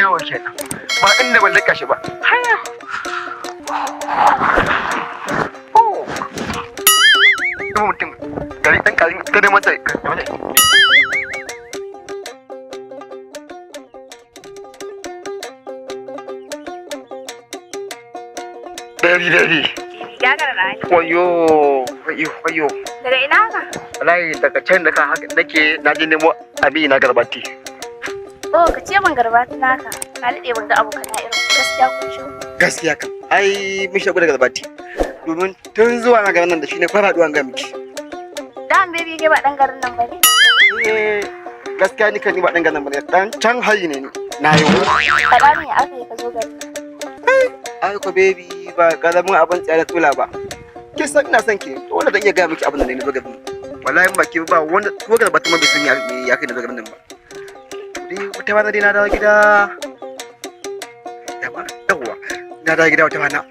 Yawo kenan. Ba inda ban leka shi ba. Haya. Oh. Kuma mutum gari ɗan ƙarin kada masa. Baby, baby. Gagara na ai. Wayo, wayo, wayo. Daga ina haka? Wallahi daga can da ka haka nake na je nemo abi na garbati. Oh, ka ce min garbati naka. Na daɗe ban ga abokana irin ku. Gaskiya kun shi. Gaskiya kam. Ai mun shaku da garbati. Domin tun zuwa na garin nan da shi ne fara haɗuwa ga miki. Dan baby kai ba dan garin nan bane. Eh, gaskiya ni kan ni ba dan garin nan bane. Dan can hayi ne ni. Na yi. Faɗa min ya aka yi ka zo garin nan. Ai ko baby ba karamin abin tsaya da tsula ba. Kin san ina son ki. Dole zan iya gaya miki abin da ne na zo garin nan. Wallahi in ba ki ba wanda ko garbati ma bai san ya kai na zo garin nan ba. Dai wata rana dai na dawo gida. Yawa, yawwa. Na dawo gida wata rana.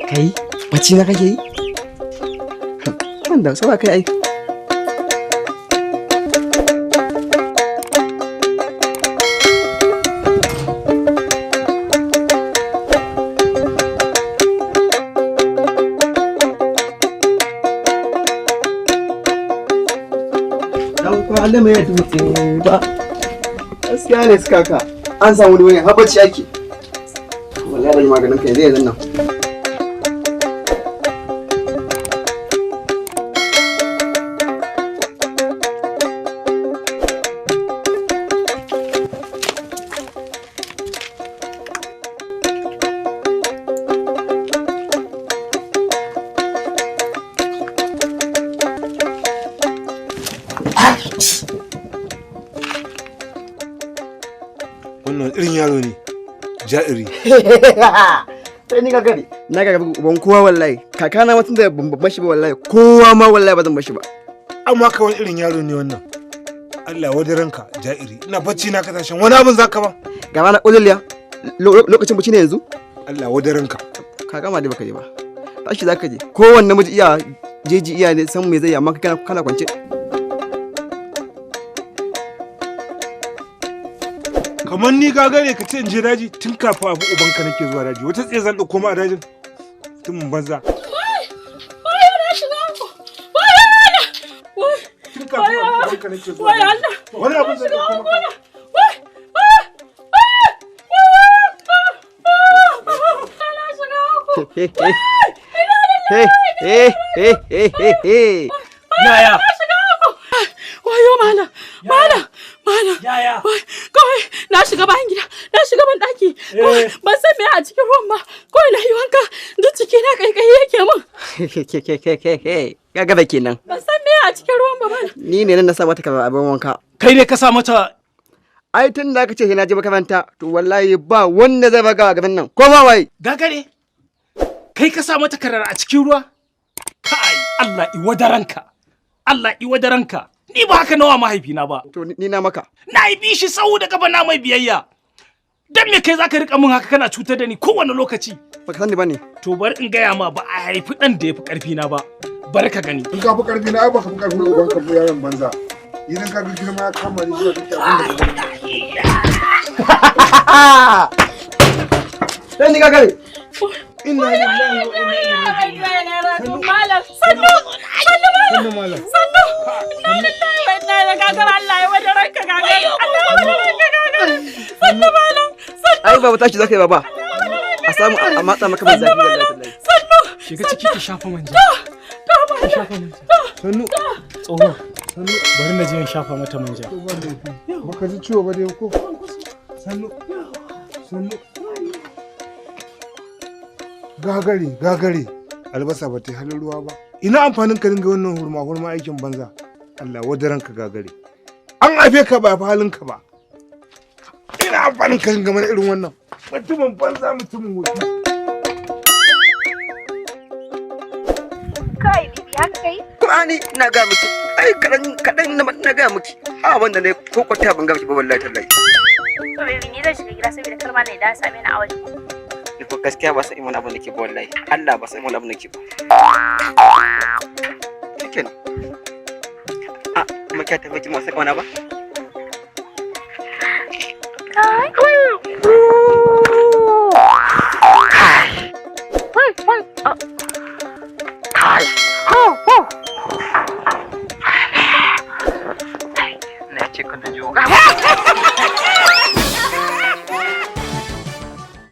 Kai, bacci na kake yi? Wanda saba kai ai. Dan kwale mai dutse ba. Gaskiya ne suka ka. An samu wani har bacci ake. Wallahi ban yi maganin kai zai yanzu nan. Wannan irin yaro ne ja'iri. Sai ni gagari. Na ga uban kowa wallahi. Kakana ma tunda ban bashi ba wallahi. Kowa ma wallahi ba zan bashi ba. Amma ka wani irin yaro ne wannan? Allah wadaranka ja'iri. Ina bacci na kasashen wani abin zaka ba. Ga rana ƙuliliya. Lokacin bacci ne yanzu? Allah wadaranka. Ka gama dai baka je ba. Tashi zaka je. Kowanne namiji iya jeji iya ne san me zai yi amma kai kana kwance. Kamar ni gagare ka ce in je daji tun kafin abu ubanka nake zuwa daji. Wata tsaye zan ɗauko ma a dajin. Mutumin banza. Tun kafin abu ubanka nake zuwa daji. Wani abin zan ɗauko maka. Yaya? Wayo malam, malam, malam. Yaya? Kawai na shiga bayan gida, na shiga ban daki. Ban san me a cikin ruwan ba. Kawai na yi wanka, duk ciki na kaikayi yake min. Gagara kenan. Ban san me a cikin ruwan ba malam. Ni ne nan na sa mata karar abin wanka. Kai ne ka sa mata? Ai tun da aka ce sai na je makaranta to wallahi ba wanda zai baga a gaban nan. Ko ma waye. Gagare? Kai ka sa mata karar a cikin ruwa? Kai, Allah iwadaranka. Allah iwadaranka. Ni ba haka nawa mahaifina ba. To ni na maka. Na yi bishi sau da kafa na mai biyayya. Dan me kai zaka rika mun haka kana cutar da ni kowane lokaci? Baka sani bane. To bari in gaya ma ba a haifi dan da yafi karfi na ba. Bari ka gani. In ka fi karfi na ai baka fi karfin ubanka ba yaron banza. Idan ka ga girma ya kama ni zuwa kake abin da ka gani. Sai ni gagare. Inna lillahi wa inna ilaihi raji'un. Malam, sannu, sannu malam, Sannu malam. sannu. Inna lillahi wa inna ilaihi gagara Allah ya wadaranka gagara. Allah ya wadaranka gagara. Sannu malam, sannu. Ai baba tashi zaka yi baba. A samu a matsa maka mai zafi wallahi tallahi. Sannu. Shiga ciki ki shafa manja. To, Ki shafa manja. Sannu. Tsoho. Bari na je in shafa mata manja. Baka ji ciwo ba dai ko? Sannu. Sannu. Gagare, gagare. Albasa ba ta yi halin ruwa ba. Ina amfanin ka dinga wannan hurma hurma aikin banza. Allah wadaranka gagare. An haife ka ba fa halinka ba. Ina amfanin kan game da irin wannan. Mutumin banza, mutumin wofi. Kai bibi, haka kai? Qur'ani ina ga miki, ai kadan kadan na ga miki. A wanda ne ko kwata ban ga miki ba, wallahi tallahi. To baby, ni zan shiga gida saboda kar ma na idan same ni a waje. Ni ko gaskiya ba san wani abu nake ba, wallahi. Allah ba san wani abu nake ba. Shikenan. A kuma kya tafi ki masu kauna ba?